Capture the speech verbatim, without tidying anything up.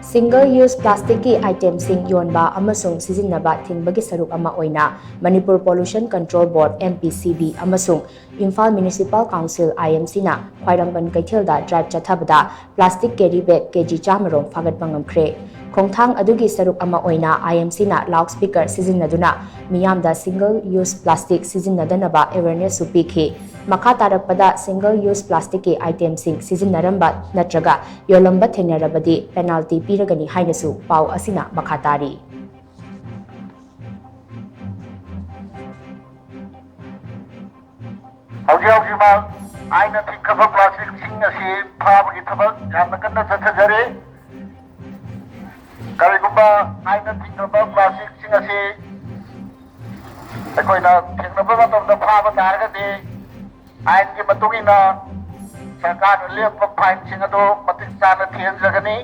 Single use plasticꯀꯤ itemꯁꯤꯡ ꯌꯣꯟꯕ ꯑꯃꯁꯨꯡ ꯁꯤꯖꯤꯟꯅꯕ ꯊꯤꯡꯕꯒꯤ ꯁꯔꯨꯛ ꯑꯃ ꯑꯣꯏꯅ Manipur Pollution Control Board, M P C B, ꯑꯃꯁꯨꯡ Imphal Municipal Council, I M Cꯅ ꯈ꯭ꯋꯥꯏꯔꯝꯕꯟ ꯀꯩꯊꯦꯜꯗ drive ꯆꯠꯊꯕꯗ plastic carry bag K G ꯆꯥꯝꯃ ꯔꯣꯝ ꯐꯥꯒꯠꯄ ꯉꯝꯈ꯭ꯔꯦ꯫ ꯈꯣꯡꯊꯥꯡ ꯑꯗꯨꯒꯤ ꯁꯔꯨꯛ ꯑꯃ ꯑꯣꯏꯅ I M Cꯅ loudspeaker ꯁꯤꯖꯤꯟꯅꯗꯨꯅ ꯃꯤꯌꯥꯝꯗ single use plastic ꯁꯤꯖꯤꯟꯅꯗꯅꯕ awarenessꯁꯨ ꯄꯤꯈꯤ꯫ ꯃꯈꯥ ꯇꯥꯔꯛꯄꯗ single use plasticꯀꯤ itemꯁꯤꯡ ꯁꯤꯖꯤꯟꯅꯔꯝꯕ ꯅꯠꯇ꯭ꯔꯒ ꯌꯣꯜꯂꯝꯕ ꯊꯦꯡꯅꯔꯕꯗꯤ penalty ꯄꯤꯔꯒꯅꯤ ꯍꯥꯏꯅꯁꯨ ꯄꯥꯎ ꯑꯁꯤꯅ ꯃꯈꯥ ꯇꯥꯔꯤ꯫ ꯍꯧꯖꯤꯛ ꯍꯧꯖꯤꯛꯃꯛ ꯑꯥꯏꯟꯅ ꯊꯤꯡꯈ꯭ꯔꯕ plasticꯁꯤꯡ ꯑꯁꯤ ꯐꯥꯕꯒꯤ ꯊꯕꯛ ꯌꯥꯝꯅ ꯀꯟꯅ ꯆꯠꯊꯖꯔꯤ꯫ ꯀꯔꯤꯒꯨꯝꯕ ꯑꯥꯏꯟꯅ ꯊꯤꯡꯈ꯭ꯔꯕ plasticꯁꯤꯡ ꯑꯁꯤ ꯑꯩꯈꯣꯏꯅ ꯊꯦꯡꯅꯕ ꯃꯇꯝꯗ ꯐꯥꯕ ꯇꯥꯔꯒꯗꯤ ꯑꯥꯏꯟꯒꯤ ꯃꯇꯨꯡ ꯏꯟꯅ ꯁꯔꯀꯥꯔꯅ ꯂꯦꯞꯄ fineꯁꯤꯡ ꯑꯗꯨ ꯃꯇꯤꯛ ꯆꯥꯅ ꯊꯤꯍꯟꯖꯒꯅꯤ꯫